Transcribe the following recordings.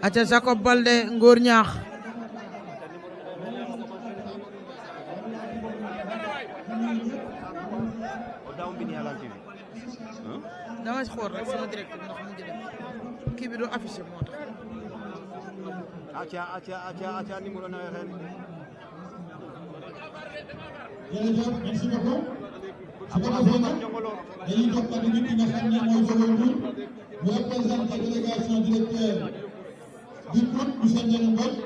aca Jacob Baldé Ngor Ñaax dama ci xool rek sama direct ndax mu ngi dem kii bi du affiché moo tax aca numéro na xel jërëjëf merci beaucoup su ko defee nag dañuy jox kàddu gi nga xam ne mooy Jogal Ndour mu représenté délégation directeur du groupe monsieur Ndiaye Mbodj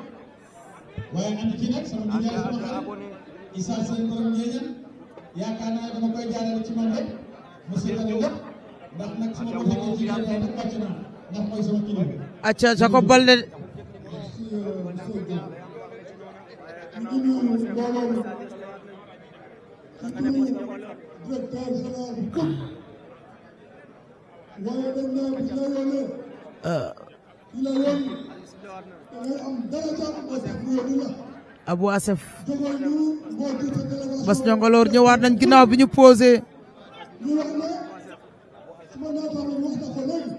waaye ànd ci nag sama nijaay sama xarit Issa Sène borom Ndiédiène yaakaar naa dama koy jaarale ci moom rek monsieur Ndiaye lépp ndax nag sama ko fekkee ci yàlla rek wàcc na ndax mooy sama kilifa. aca Jacob Baldé directeur général bu COUD waaye dañ ne bu ñu la yónnee di la yónni da ngay am dara jàpp ba sax mu yónni la Abou Assef Jogal Ndour moo jiite délégation Bass Njongoloor ñëwaat nañ ginnaaw bi ñu posé ñu wax ne suma naataango wax na ko léegi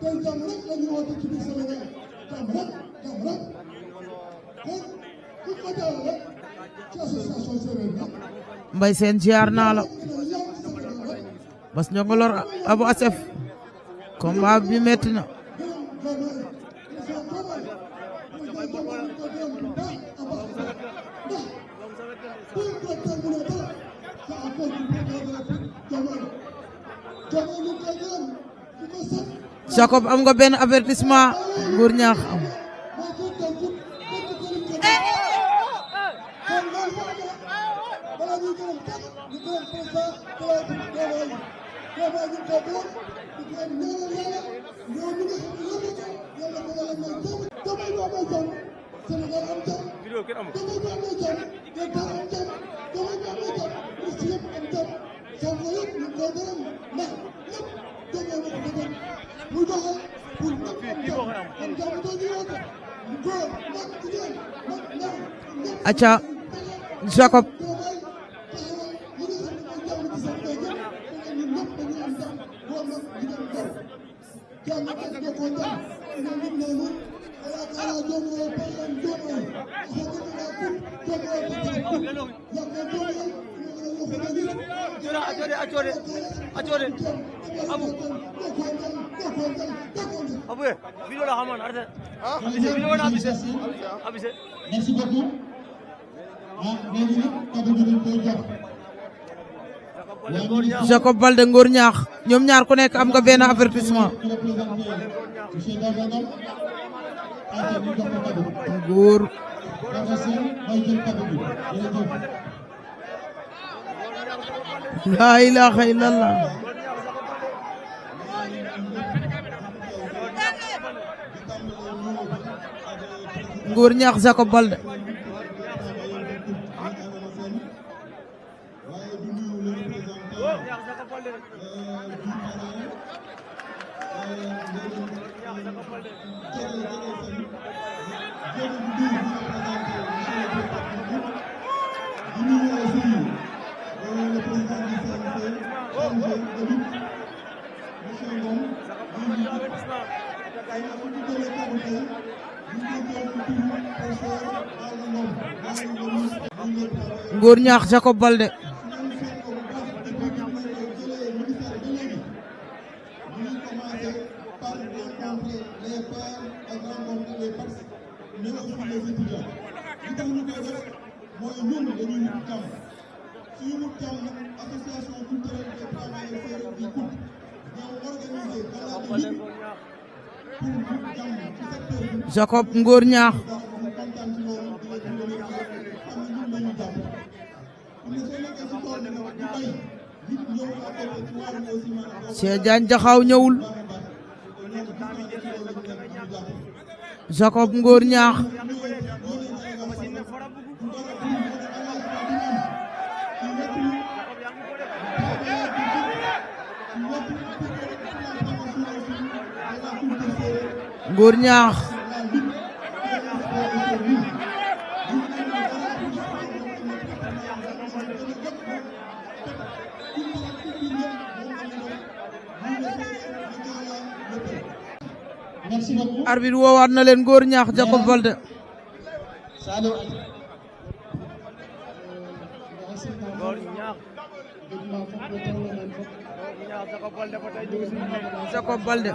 tey jàmm rek la ñu woote ci biir Sénégal jàmm rek kon ku ko jàll rek ci association séeréer bi Mbaye Sène ziar naa la Bass Njongoloor Abou Assef combat bi metti na Jacob am nga benn avertissement Ngor Ñaax am aca Jacob merci beaucoup léegi nag kàddu gi dañ koy jox Jacob Baldé Ngor Ñaax ñoom ñaar ku nekk am nga benn avertissement monsieur Dagana ate ñu jox ko kàddu Ngor Daga Sène mooy jël kàddu gi jërëjëf laa ilaaha illallah Ngor Ñaax Jacob Baldé Ngor Ñaax Jacob Baldé Jacob Ngor Ñaax Cheikh Diagne Jaxaw ñëwul Jacob Ngor Ñaax Ngor Ñaax merci beaucoup. arbitre woowaat na leen Ngor Ñaax Jacob Baldé. Saliou Jacob Baldé.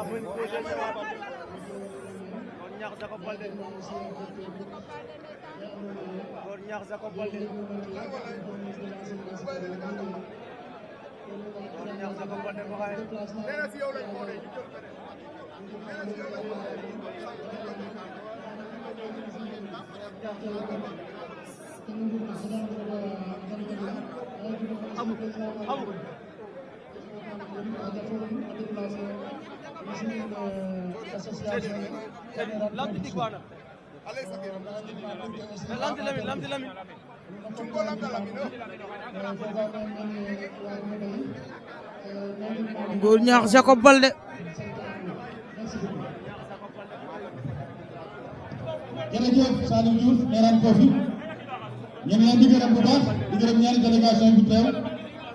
Ngor Ñaax Jacob Baldé. jërëjëf Saliou Diouf neeraan foofu ñu ngi leen di gërëm bu baax di gërëm ñaari délégation bi teew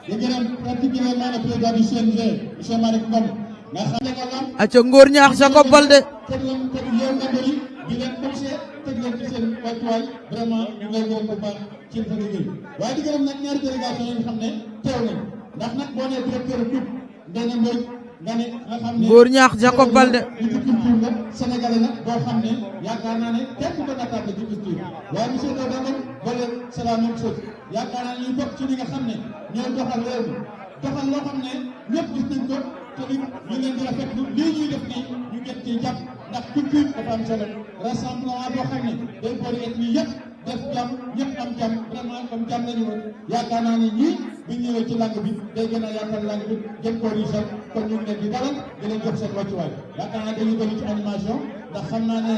di gërëm particulièrement le président du CNG monsieur Malick Ngom nga xam ne nga acca Ngor Ñaax Jacob Baldé. teg leen teg yow nga bëri di leen coaché teg leen ci seen wàccuwaay vraiment ñu ngi lay gërëm bu baax ci sa liggéey waaye di gërëm nag ñaari délégation yi nga xam ne teew nañ ndax nag boo nee directeur coupe Ndeye Mbodj nga ne nga xam ne Ngor Ñaax Jacob Baldé. culture la sénégalais nag boo xam ne yaakaar naa ne kenn du ko nattaable ci culture waaye monsieur Daouda Ngom Baldé c'est la même chose yaakaar naa ne ñu bokk ci li nga xam ne ñooy doxal réew mi doxal loo xam ne ñëpp gis nañ ko te li ñu leen di rafetlu lii ñuy def nii ñu gën ci jàpp ndax culture dafa am solo rassemblement boo xam ne day boole ethnie yëpp def jàmm ñëpp am jàmm vraiment comme jàmm lañu woon yaakaar naa ne ñii bi ñëwee ci langue bi day gën a yaatal langue bi gën koo riisal kon ñu ngi leen di dalal di leen jox seen wàccuwaay yaakaar naa dañuy bëri ci animation ndax xam naa ne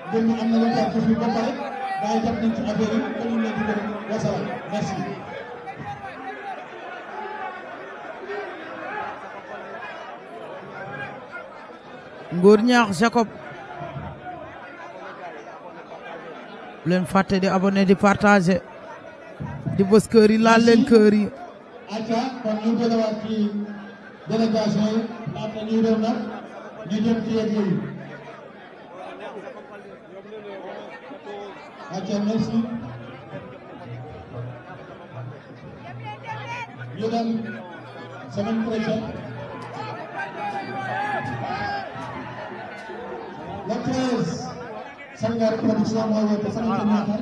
mbir mi am na lu jaar ci suuf ba pare waaye jot nañ ci affaire yi kon ñu ngi leen di gërëm wasalaam merci. Ngor Ñaax Jacob. leen fàtte di abonné di partager di bës kër yi laal leen kër yi. acca kon ñu jëlewaat ci délégation yi laata ñuy dem nag ñu jëm ci yegg yi acca merci ñu dem semaine prochaine le 13 Sangar production mooy woote sama ca Niakhar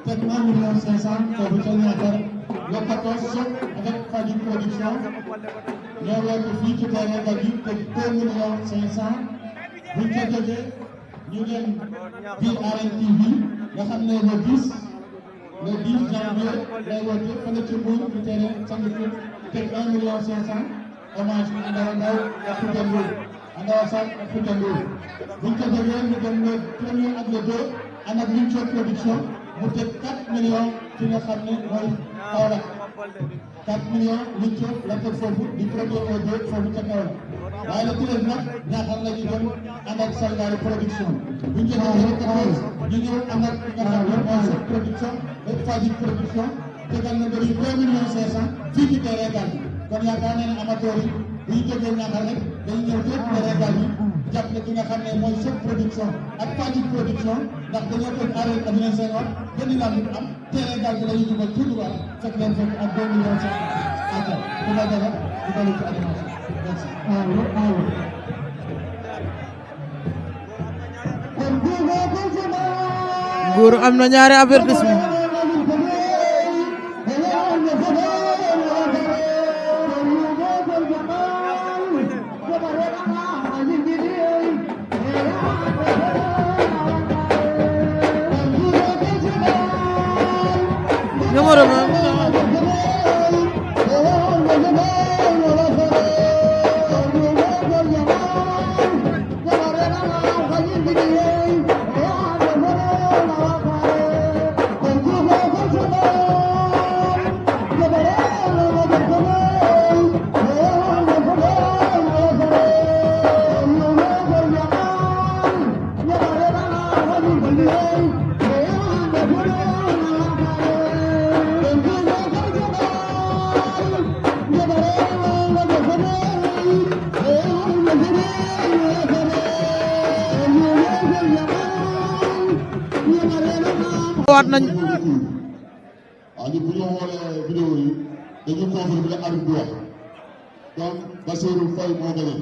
teg 1,5 million foofu ca Niakhar le 14 soog avec Fadjid production ñoo woote fii ci terrain Fadjid teg 2,5 millions buñ ca jógee ñu dem fii RNTV nga xam ne le 10 janvier lay woote fële ci Mbour ci terrain Sandikul teg 1,5 million hommage Ndaw Ndaw ak Fouta Ndour Ndaw Sall ak Fouta Ndour buñ ko jógee ñu dem le premier ak le 2 ànd ak Luñ Coob production mu teg 4 millions ci nga xam ne mooy Kaolack 4 millions Luñ Coob la teg foofu di premier au 2 foofu ca Kaolack waaye le 13 nag Niakhar la ñu dem ànd ak Sangari production buñ ko jógee le 14 ñu ñëw ànd ak nga xam ne mooy Sow production ak Fadjid production tegal na bëri 2 millions 500 fii ci terrain Gaal bi kon yaakaar naa ne amateur yi bu ñu jógee Niakhar rek dañu ñëw fépp terrain Gaal bi jàppale ki nga xam ne mooy Sow production ak Fadjid production ndax dañoo tëj arrêt ak leen seen wax benn làmb bu am terrain Gaal bi la ñuy dugal tout droit fekk leen fekk ak 2 millions 500 acca bu ma dara di dalu ci animation merci Ngor am na ñaari avertissement. numéro waat nañ ali bu ñu xoolee vidéo yi dañu confirmer le arbitre bi wax donc Bassirou Faye moo gagné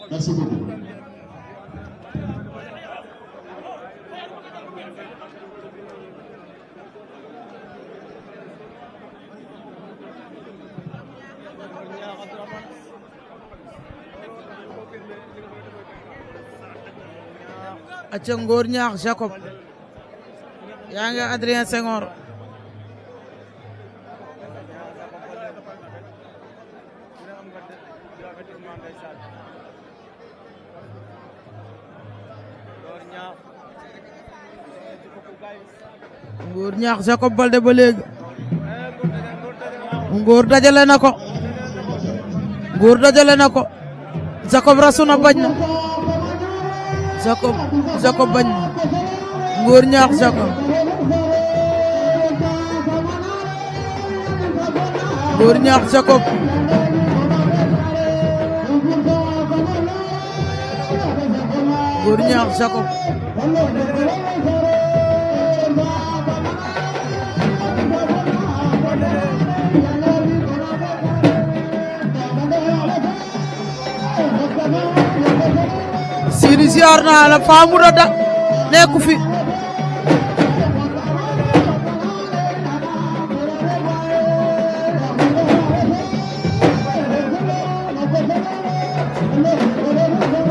merci beaucoup. acca Ngor Ñaax Jacob yaa ngi Adrien Senghor Ngor Ñaax Jacob Baldé ba léegi Ngor dajale na ko Ngor dajale na ko Jacob rasu na bañ na Jacob bañ na Ngor Ñaax Jacob Ngor Ñaax Jacob Ngor Ñaax Jacob Sidi ziar naa la Faamu Rada nekku fi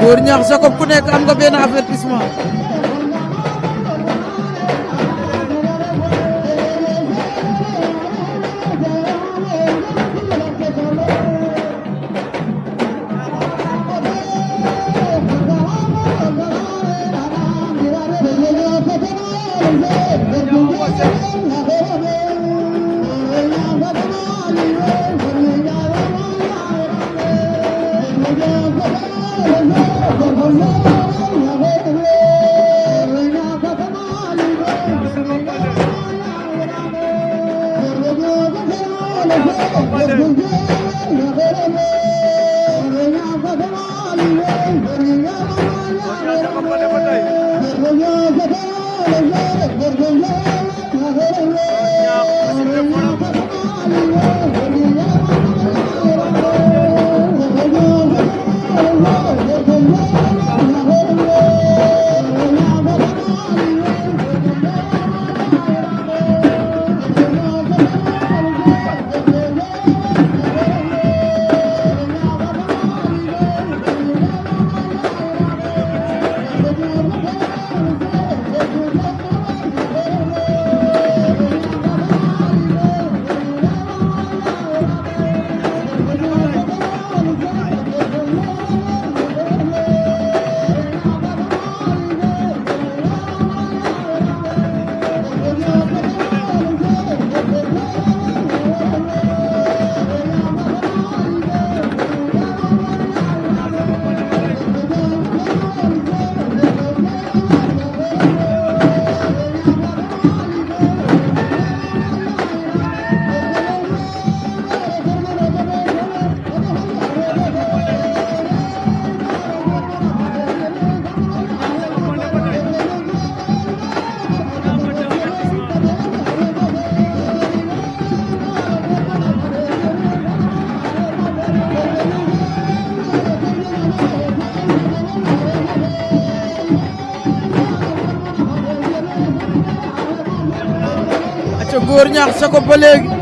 Ngor Ñaax Jacob ku nekk am nga benn avertissement Ngor Ñaax Jacob ba léegi